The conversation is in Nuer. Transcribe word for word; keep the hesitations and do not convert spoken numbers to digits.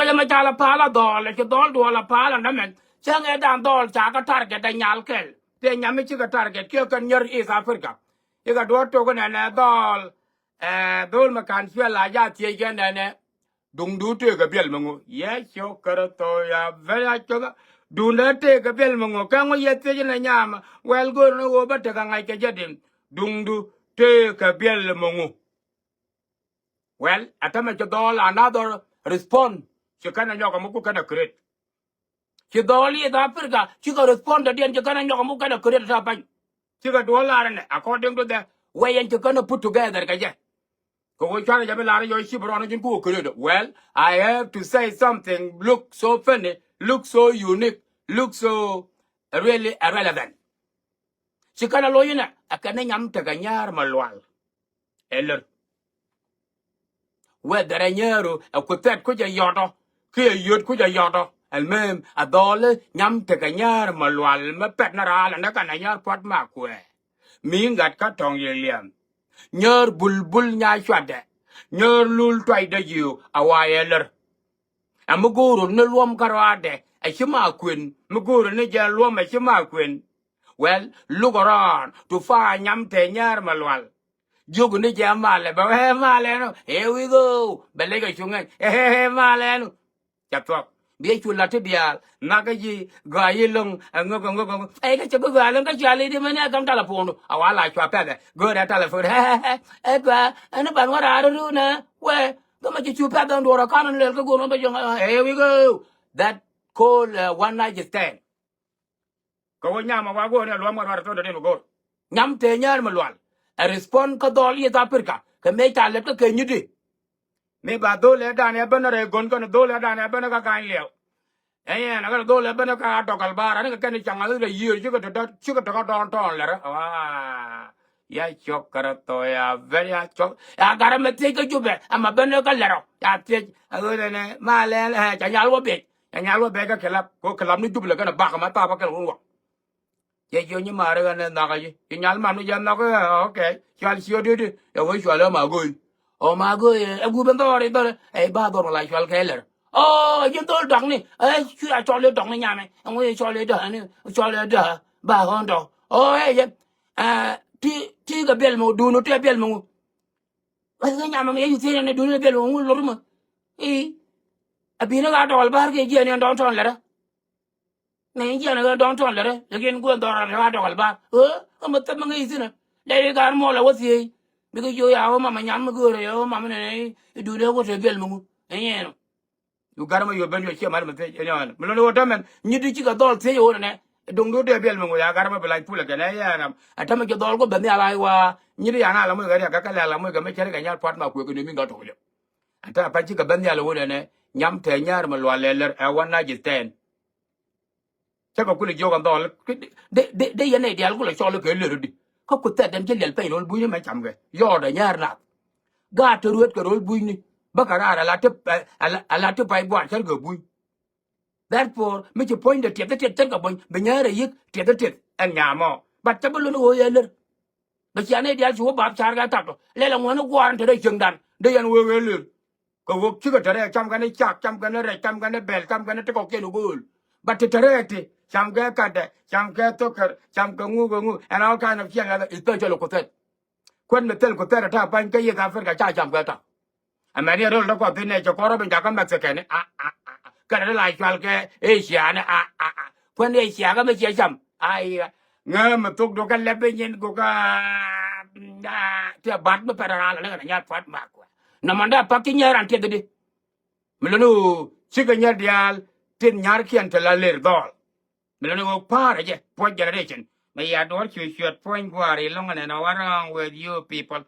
Ɛmɛ ca la pa̱a̱l a dhɔɔl, ci dhɔɔl duɔl a pa̱a̱l a nɛmɛ. Cäŋ ɛ dan dhɔɔl ca kɛ target a nyal kɛl. Tëë nyam mi cikɛ target kiɛ kɛn nyär East Africa. Ikɛ duɔ̱ɔ̱r tok nɛnɛ dhɔɔl. Ɛ, dhɔɔl mɛ ka̱n cuɛ la ja thiec kɛ nɛnɛ. Duŋdu tëëkɛ biɛl mi ŋu? Yɛ cok kärɛ thok ya ben a cok. Duŋdɛ tëëkɛ biɛl mi ŋu? Kä ŋu yɛ thiec nɛ nyam? Well, go̱o̱r ni ɣöö bä tekɛ ŋa̱c kɛ jɛ din. Duŋdu tëëkɛ biɛl mi ŋu? Well, a tämɛ ci dhɔɔl another response. Ci kɛn a nyɔk a mi ku kɛn a create. Ci dhɔɔl East Africa cikɛ respond dɔ̱diɛn ci kɛn a nyɔk a mi ku kɛn a create ta pany. Cikɛ duɔl lar ɛnɛ according to the way ɛn ci kɛn a put together kɛ jɛ. Kɛ ɣöö cuarɛ jɛ bi lar yɔc cip rɔɔn ji̱n ku wä create. Well, I have to say something look so funny, look so unique, look so really irrelevant. Ci kɛn a loc inɛ ɛ kɛn ni nyam tekɛ nyäär mɛ lual. Ɛ lär. Whether ɛ nyääru ɛ kuthɛt kucɛ yɔtɔ kiɛ yöt kucɛ yɔtɔ. Ɛlmem a dhɔli nyam tekɛ nyäär mɛ lual mɛ pɛt ni raal ɛn ɛ kɛn a nyäär puɔt ma kuɛ. Mi ŋa̱t kä tɔŋ yɛ liɛm. Nyäär bulbul nya cuatdɛ. Nyäär lul tuacdɛ jiök a wa yɛ lär. Ɛ mi go̱o̱r ni luɔm kä rɔaadɛ ɛ ci ma kuën, mi go̱o̱r ni jɛ luɔm ɛ ci ma kuën. Well, look around to find nyam te nyäär mɛ lual. Jiök ni jɛ malɛ bɛ, "Hey, malɛ nu, here we go." Bɛ lek ɛ cuŋ ɛn, "Hey, hey, hey, malɛ nu." Ca thuɔk. Bi cu lat ti diaal, nakä ji̱ gɔaa yi loŋ, ɛŋök, ɛŋök, ɛŋök. Ɛ kä cɛ bi gɔaa loŋ kä cua lidi mɛn ɛ gam talɛ puɔ̱ndu. A wa la cua pɛkɛ. Go̱o̱rɛ talɛ puɔ̱ndu. Ɛ, ɛ, ɛ, ɛ, gɔaa, ɛn ban wä raar run ɛ. Wɛ, gama ci cu pɛk dɔn duɔrɔ kan lel kä go̱o̱r mɛ bɛ jɔŋ. Here we go. That call, uh, one night stand. Kɛ wä nyam a wa go̱o̱r ni a luɔm ŋɔt war a thon dɔ̱diɛn mi go̱o̱r. Nyam te nyäär mi lual. A respond kä dhɔl East Africa kɛ mëë ca lɛt kä kɛ nyiti. Mi ba dhol ɛ dan ɛ ben rɛy go̱n kɛn dhol ɛ dan ɛ ben kä ga̱ny liɛw. Ɛ yɛn a kɛn dhol ɛ ben kä a dɔk albar ani kɛ kɛn caŋ a thil a yiër cikɛ tɔ̱ cikɛ tɔ̱ kä dɔɔn tɔɔn lɛr. Waa. Ya cɔk kärɛ thok ya ben ya cɔk ya garɛ mɛ thiec kä Jubɛ ɛmɛ ben kä lɛr ɔ ya thiec. A ɣöö nɛnɛ ma lɛl ɛ ca nyal wä biec. Ca nyal wä biec kä kilap kɛ ɣöö kilap ni Jubɛ lɛ kɛn a bak ɛmɛ thap kä kɛl wun wak. Cɛ jiɔ nyi ma̱a̱ri ɣän ɛ nhɔakä ji̱ ci nyal mam ni jɛ nhɔk ɛ, okay. Cual ciö di̱t ɛ wee cual ɛ ma go̱o̱y. Ɔ ma go̱o̱y ɛ gup in dhɔr in dhɔr ɛ ba dhɔr wala cual kɛ lɛr. Ɔ ji̱n dhol dɔkni ɛ cu a cɔl i̱ dɔkni nyamɛ ɛŋu i̱ cɔl i̱ däni cɔl i̱ dä ba ɣɔn dɔk. Ɔ ɛ yɛ ti ti kɛ biɛl mi ŋu duun ti kɛ biɛl mi ŋu. Ɛ kɛ nyamɛ mi yɛ cu thiec ni duun ti biɛl mi ŋu lor mi. I̱ a bi̱n i̱ ka dɔl bar kɛ jiɛn in dɔn tɔn lɛrä. Nɛ in jiɛn ɣän dɔ̱ŋ tɔn lɛrɛ lɛkin guɔ dhɔr a tɛk a dɔk albar. Ɣä kä mɛ thäp mi ŋäc ithinä lɛ i̱ gar muɔl a wä thiec. Bikɛ jiö ya ɣä mamɛ nyam mi göörä ya ɣä mamɛ nɛ i̱ duut ɛ wä te biɛl mi ŋu. Ɛ nyɛɛn ɔ. Yu gar mɛ yuɔ ben yuɔ ciɛ mat mɛ thiec ɛ nyɔɔn mi lon ɣä tämɛn nyit di cikɛ dhɔl thiec ɛ wä nɛ. Duŋdu dee biɛl mi ŋu ya gar mɛ bi lac pulɛ kɛn ɛ yɛn ram ɛ tämɛ jɛ dhɔl guɔ ben nhial a i̱ wa nyit di yan a la muc kɛ riak kä kɛ lɛl la muc kɛ mi cɛ ri kɛ nyal puat ma kuëk kɛ ni mi ŋa tok liɛp. Ɛ tämɛ pɛn cikɛ ben nhial ɛ wä nɛ nyam tɛ nyäär mi lual lɛ lɛr ɛ wä nac ithɛn. Cä kɛ kulɛ jiök ɛn dhɔl. Dee, dee, dee yɛn nɛy diaal kulɛ cɔl kɛ lër di. Kä ku thɛt ɛn ci liɛl pɛny ro̱l bunyni mɛ camkɛ. Yɔɔdɛ nyäär nath. Gaat te rueet kɛ ro̱l bunyni. Bä kɛ raar ala ti, ala, ala ti pay buar cär kɛ buny. Therefore, mi ci puɔ̱nydɛ tiɛth tiɛth cär kɛ buny. Bi nyäär ɛ yi̱k tiɛth tiɛth ɛn nyamɔ. But cä bi lun ɣöö yɛ lër. Bɛ cia nɛy diaal ci wä bap ca̱r kɛ tak tɔ. Lɛl ɛŋuɛ̈ni gua̱a̱r in te rɛy cieŋdan. Dee yɛn wee wee lër. Kɛ ɣöö cikɛ te rɛɛk cam kɛn i̱ cak, cam kɛn i̱ rɛc, cam kɛn i̱ bɛl, cam kɛn i̱ ti kɔ̱kiɛn i̱ gööl. But ti te rɛɛk ti, cam kɛ katdɛ, cam kɛ thokɛr, cam kɛ ŋuk ɛ ŋuk, and all kind of shit like that, especially Kuthɛt. Kuän mi thil Kuthɛt ɛ ta̱a̱ pa̱ny kä East Africa ca cam kɛ ta̱a̱. Amäni ɛ röl dɔ̱k kɔth thi̱n nɛ cɛ kɔn rɔ ben jakä Mexican, a, a, a, a. Kɛnɛ ti la cual kɛ Asia ni, a, a, a. Kuän Asia kä mi ciɛ cam, a, i̱, a. Ŋääm mi thok duɔ̱kä lɛp i̱ nyin go̱kä, a, ti a bat mi pɛn a raal a ni ɣän a nyal pua̱t mak kuɛ. Nɔmɔndɛ a pak ci nyɛɛr an tiɛth di. Mi luni ɣöö cikɛ nyɛr diaal tin nyarkiɛn te la ler dhɔɔl. Mi luni ɣöö pa̱a̱rɛ jɛ puɔ̱c generation. Mi ya duɔ̱ɔ̱r cu cuɛt puɔ̱ny gua̱a̱r ilo̱ŋ ɛn ɛn a what wrong with you people.